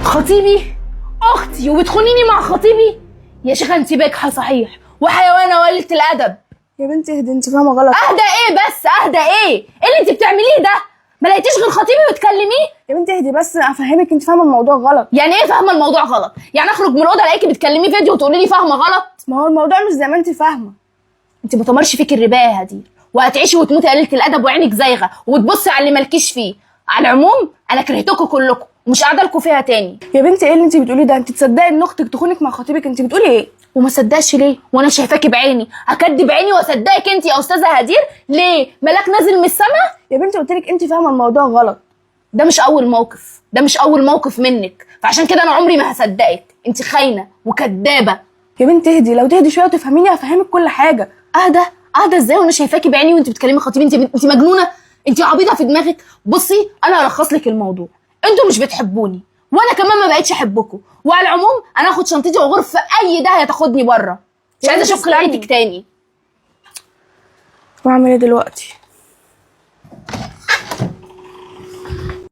خطيبي؟ اختي وبتخونيني مع خطيبي؟ يا شيخه انت باجحه صحيح وحيوانه وقلة الادب. يا بنتي اهدي، انت فاهمه غلط. اهدى ايه بس؟ اهدى ايه؟ ايه اللي انت بتعمليه ده؟ ما لقيتيش غير خطيبي وتكلميه؟ يا بنتي اهدي بس افهمك، انت فاهمه الموضوع غلط. يعني ايه فاهمه الموضوع غلط؟ يعني اخرج من الاوضة الاقيكي بتكلميه فيديو وتقولي لي فاهمه غلط؟ ما هو الموضوع مش زي ما انت فاهمه. انت ما تمرش فيك الربايه يا هدير، وهتعيشي وتموتي قليله الادب وعينك زايغه وتبصي على اللي مالكيش فيه. على العموم انا كرهتكم كلكم ومش قاعدة لكم فيها تاني. يا بنتي ايه اللي انت بتقوليه ده؟ انت تصدقي ان اختك تخونك مع خطيبك؟ انت بتقولي ايه؟ وما صدقش ليه وانا شايفاكي بعيني؟ هكدب عيني واصدقك انت يا استاذه هدير؟ ليه ملاك نازل من السما؟ يا بنتي قلت لك انت فاهمه الموضوع غلط. ده مش اول موقف، ده مش اول موقف منك، فعشان كده انا عمري ما هصدقك. انت خاينه وكدابه. يا بنتي اهدي، لو تهدي شوية وتفهميني هفهمك كل حاجة. اهدى؟ اهدى ازاي وانا شايفاكي بعيني وانت بتكلمي خطيبي؟ انت مجنونه، انت عبيطه في دماغك. بصي انا هلخص لك الموضوع، انتوا مش بتحبوني وانا كمان ما بقتش احبكم، وعلى العموم انا هاخد شنطتي واغرف في اي داهية تاخدني بره. مش عايزه اشوف خلقتك تاني. واعمل ايه دلوقتي؟